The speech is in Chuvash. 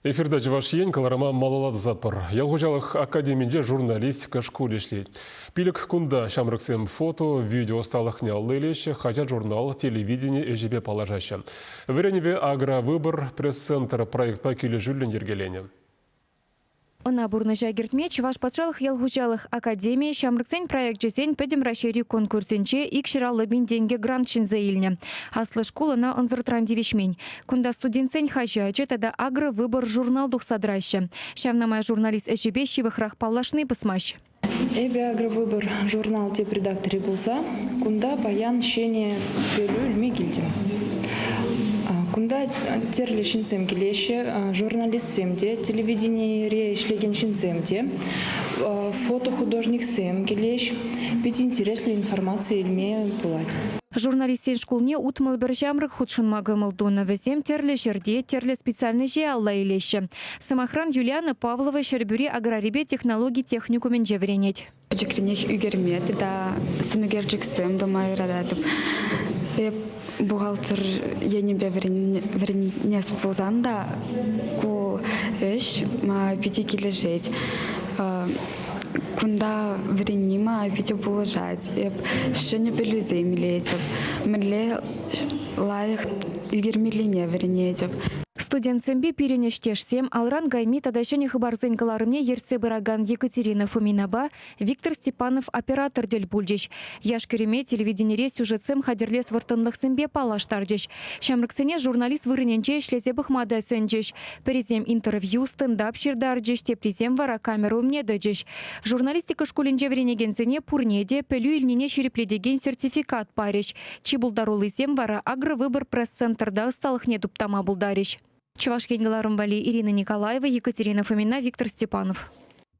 Эфирта Чӑваш Ен кӑларӑма малалла тӑсатпӑр. Ял хуҫалӑх академинче журналистика шкулӗ ӗҫлет. Пилӗк кунта ҫамрӑксем фото, видео ӑсталӑхне алла илеҫҫӗ, хаҫат-журнал, телевидени ӗҫӗпе паллашаҫҫӗ. Вӗренӗве «Агровыбор» пресс-центр проектпа килӗшӳллӗн йӗркеленӗ. Ӑна пурнӑҫа кӗртме Чӑваш патшалӑх ял хуҫалӑх академийӗ ҫамрӑксен проекчӗсен Пӗтӗм Раҫҫейри конкурсӗнче 250 пин тенкӗ грант ҫӗнсе илнӗ. Аслӑ шкул ӑна ӑнсӑртран тивӗҫмен. Кунта студентсен хаҫачӗ тата «Агровыбор» журнал тухса тӑраҫҫӗ. Ҫавна май журналист ӗҫӗпе ҫывӑхрах паллашни пӑсмасть. Эпӗ «Агровыбор» журнал тӗп редакторӗ пулса кунта паян ҫӗнӗ пӗлӳ илме килтӗм. Кунта тӗрлӗ ҫынсем килеҫҫӗ, журналистсем те, телевиденире ӗҫлекен ҫынсем те, фотохудожниксем килеҫ. Питӗ интереслӗ информаци илме пулать. Журналистсен шкулне 61 ҫамрӑк хутшӑнма кӑмӑл тунӑ. Вӗсем тӗрлӗ ҫӗрте тӗрлӗ специальноҫе алла илеҫҫӗ. Сӑмахран, Юлиана Павлова Ҫӗрпӳри аграрипе технологи техникумӗнче вӗренет. Пӗчӗкренех ӳкерме тата сӑнӳкерчӗксем тума юрататӑп. Эп бухгалтер енӗпе вӗренес пулсан та ку ӗҫ мана питӗ килӗшет. Кунта вӗренни мана питӗ пулӑшать. Эп ҫӗнӗ пӗлӳсем илетӗп, мӗнле лайӑх ӳкермеллине вӗренетӗп. Студентсемпе пирӗн ӗҫтешсем Алран кайми тата ҫӗнӗ хыпарсен кӑларӑмне ертсе пыракан Екатерина Фоминапа Виктор Степанов оператор тӗл пулчӗҫ. Яш-кӗрӗме телевиденире сюжетсем хатӗрлес вӑрттӑнлӑхсемпе паллаштарчӗҫ. Ҫамрӑксене журналист вырӑнӗнче ӗҫлесе пӑхма та сӗнчӗҫ. Пӗрисем интервью, стендап ҫыртарчӗҫ, теприсем вара камера умне тӑчӗҫ. Журналистика шкулӗнче вӗренекенсене пурне те пӗлӳ илнине ҫирӗплетекен сертификат парӗҫ. Чи пултаруллисем вара «Агровыбор» пресс-центрта ӑсталӑхне туптама пултарӗҫ. Чӑваш Ен кӑларӑм валли Ирина Николаева, Екатерина Фомина, Виктор Степанов.